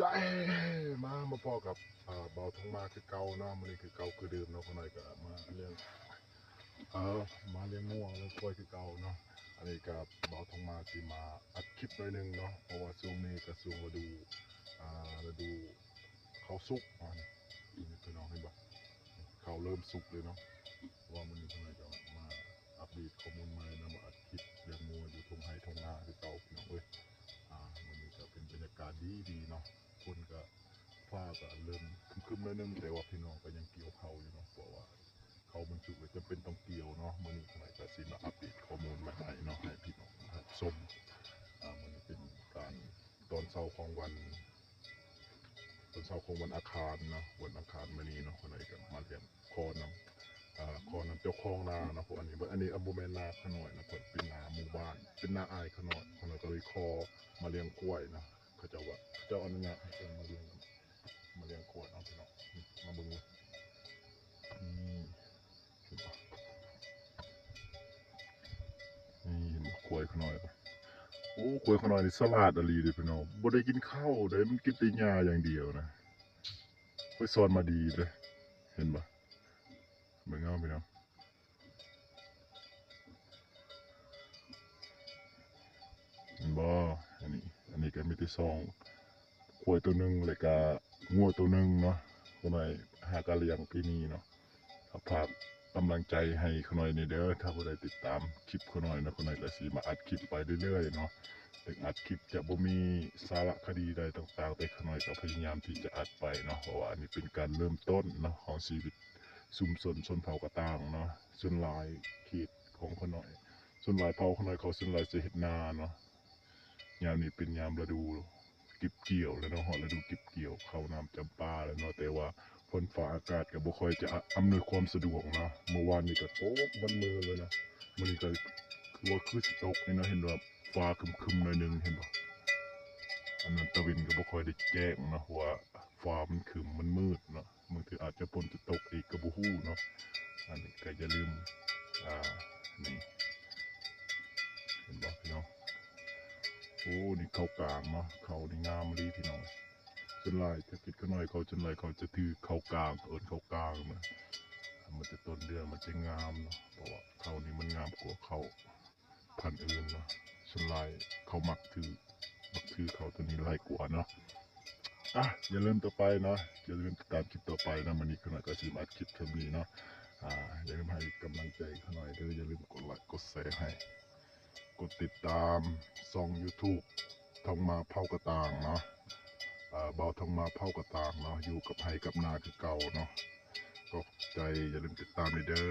ມາ ມາພໍ້ກັບ ເອີ ບ່າວທອງມາຄືເກົ່າເນາະ. ມື້ນີ້ຄືເກົ່າຄືເດີມເນາະ ຂ້ານ້ອຍກໍມາລ້ຽງ ເອີ ມາລ້ຽງງົວລ້ຽງຄວາຍຄືເກົ່າເນາະ. ອັນນີ້ກໍບ່າວທອງມາຊິມາອັດຄລິບໜ້ອຍໜຶ່ງເນາະ ເພາະວ່າຊ່ວງນີ້ກໍຊ່ວງລະດູ ອ່າ ລະດູເຂົ້າສຸກ ອ່າ ນີ້ພີ່ນ້ອງເຫັນບໍ່ ເຂົ້າເລີ່ມສຸກເລີຍເນາະ. ເພາະວ່າມື້ນີ້ຂ້ານ້ອຍກໍມາອັບເດດຂໍ້ມູນໃໝ່ນຳ ມາອັດຄລິບລ້ຽງງົວຢູ່ທົ່ງໄຮ່ທົ່ງນາຄືເກົ່າພີ່ນ້ອງເອີຍ. ອ່າ ມື້ນີ້ກໍເປັນບັນຍາກາດດີໆເນາະ ຝົນກໍ ຟ້າກໍເລີ່ມຄຶ້ມໆໜ້ອຍໜຶ່ງ ແຕ່ວ່າພີ່ນ້ອງກໍຍັງກ່ຽວເຂົ້າຢູ່ເນາະ ເພາະວ່າເຂົ້າມັນສຸກແລ້ວຈຳເປັນຕ້ອງກ່ຽວເນາະ. ມື້ນີ້ຂ້ານ້ອຍກໍຊິມາອັບເດດຂໍ້ມູນໃໝ່ໆເນາະ ໃຫ້ພີ່ນ້ອງຮັບຊົມ. ອ່າ ມື້ນີ້ເປັນການຕອນເຊົ້າຂອງວັນ ຕອນເຊົ້າຂອງວັນອັງຄານເນາະ ວັນອັງຄານມື້ນີ້ເນາະ ຂ້ານ້ອຍກໍມາລ້ຽງຂໍນຳ ອ່າ ຂໍນຳເຈົ້າຂອງນາເນາະ. ເພາະອັນນີ້ ອັນນີ້ ອັນ ບໍ່ແມ່ນນາຂ້ານ້ອຍນະ ເພິ່ນເປັນນາໝູ່ບ້ານ ເປັນນາອ້າຍຂ້ານ້ອຍ ຂ້ານ້ອຍກໍເລີຍຂໍມາລ້ຽງຄວາຍນະ. ເຂົາເຈົ້າວ່າ ເຂົາເຈົ້າອະນຸຍາດໃຫ້ເພິ່ນມາລ້ຽງ ມາລ້ຽງຄວາຍເນາະພີ່ນ້ອງ. ນີ້ ມາເບິ່ງເລີຍ ນີ້ ເຫັນບໍ່ ນີ້ ເຫັນບໍ່ ຄວາຍຂ້ານ້ອຍ. ໂອ້ ຄວາຍຂ້ານ້ອຍນີ້ສະຫຼາດອີ່ຫຼີເດ້ພີ່ນ້ອງ ບໍ່ໄດ້ກິນເຂົ້າເດ້ ມັນກິນແຕ່ຫຍ້າຢ່າງດຽວນະ. ຂ້ອຍສອນມາດີເດ້ ເຫັນບໍ່ ເບິ່ງເອົາພີ່ນ້ອງ ເຫັນບໍ່? ອັນນີ້ ອັນນີ້ກໍມີແຕ່ສອງ ຄວາຍໂຕໜຶ່ງ ແລ້ວກະງົວໂຕໜຶ່ງເນາະ. ຂ້ານ້ອຍຫາກະລ້ຽງປີນີ້ເນາະ ກໍຝາກກຳລັງໃຈໃຫ້ຂ້ານ້ອຍແດ່ເດີ ຖ້າຜູ້ໃດຕິດຕາມຄລິບຂ້ານ້ອຍເນາະ ຂ້ານ້ອຍກໍຊິມາອັດຄລິບໄປເລື້ອຍໆເນາະ. ເຖິງອັດຄລິບຈະບໍ່ມີສາລະຄະດີໃດຕ່າງໆ ແຕ່ຂ້ານ້ອຍກໍພະຍາຍາມທີ່ຈະອັດໄປເນາະ ເພາະວ່າອັນນີ້ເປັນການເລີ່ມຕົ້ນເນາະ ຂອງຊີວິດຊຸມຊົນຊົນເຜົ່າກະຕ່າງເນາະ. ສ່ວນຫຼາຍເຂດຂອງຂ້ານ້ອຍ ສ່ວນຫຼາຍເຜົ່າຂ້ານ້ອຍເຂົາສ່ວນຫຼາຍຈະເຮັດນາເນາະ. ຍາມນີ້ເປັນຍາມລະດູເກັບກ່ຽວແລ້ວເນາະ ຮອດລະດູເກັບກ່ຽວ ເຂົ້ານ້ຳຈຳປາແລ້ວເນາະ ແຕ່ວ່າຝົນຟ້າອາກາດກໍບໍ່ຄ່ອຍຈະອຳນວຍຄວາມສະດວກເນາະ. ມື້ວານນີ້ກໍຕົກບັນມື້ເລີຍເນາະ ມື້ນີ້ກໍຄືວ່າຄືຊິຕົກນີ້ເນາະ ເຫັນວ່າຟ້າຄຶ້ມໆໜ້ອຍໜຶ່ງ ເຫັນບໍ່? ອັນນັ້ນຕາເວັນກໍບໍ່ຄ່ອຍໄດ້ແຈ້ງເນາະ ເພາະວ່າຟ້າມັນຄຶ້ມມັນມືດເນາະ. ບາງເທື່ອອາດຈະຝົນຈະຕົກອີກກໍບໍ່ຮູ້ເນາະ. ອັນນີ້ກໍຢ່າລືມ ອ່າ ນີ້ ເຫັນບໍ່ພີ່ນ້ອງ? ໂອ້ ນີ້ເຂົ້າກາງເນາະ ເຂົ້ານີ້ງາມອີ່ຫຼີພີ່ນ້ອງ. ສ່ວນຫຼາຍຖ້າເຂດຂ້ານ້ອຍເຂົາ ສ່ວນຫຼາຍເຂົາຈະຖືເຂົ້າກາງ ເອີ້ນເຂົ້າກາງນະ ມັນຈະຕົ້ນເດືອນມັນຈະງາມເນາະ ເພາະວ່າເຂົ້ານີ້ມັນງາມກວ່າເຂົ້າ ພັນອື່ນເນາະ. ສ່ວນຫຼາຍເຂົາມັກຖື ມັກຖືເຂົ້າໂຕນີ້ຫຼາຍກວ່າເນາະ. ອ່ະ ຢ່າລືມຕໍ່ໄປເນາະ ຢ່າລືມຕິດຕາມຄລິບຕໍ່ໄປເນາະ. ມື້ນີ້ຂ້ານ້ອຍກໍຊິມາອັດຄລິບສ່ຳນີ້ເນາະ. ອ່າ ຢ່າລືມໃຫ້ກຳລັງໃຈຂ້ານ້ອຍເດີ ຢ່າລືມກົດໄລກົດແຊໃຫ້ ກົດຕິດຕາມຊ່ອງຢູທູບ ທອງມາເຜົ່າກະຕ່າງເນາະ ອ່າ ບ່າວທອງມາເຜົ່າກະຕ່າງເນາະ ຢູ່ກັບໄຮ່ກັບນາຄືເກົ່າເນາະ. ຂອບໃຈ ຢ່າລືມຕິດຕາມເດີ.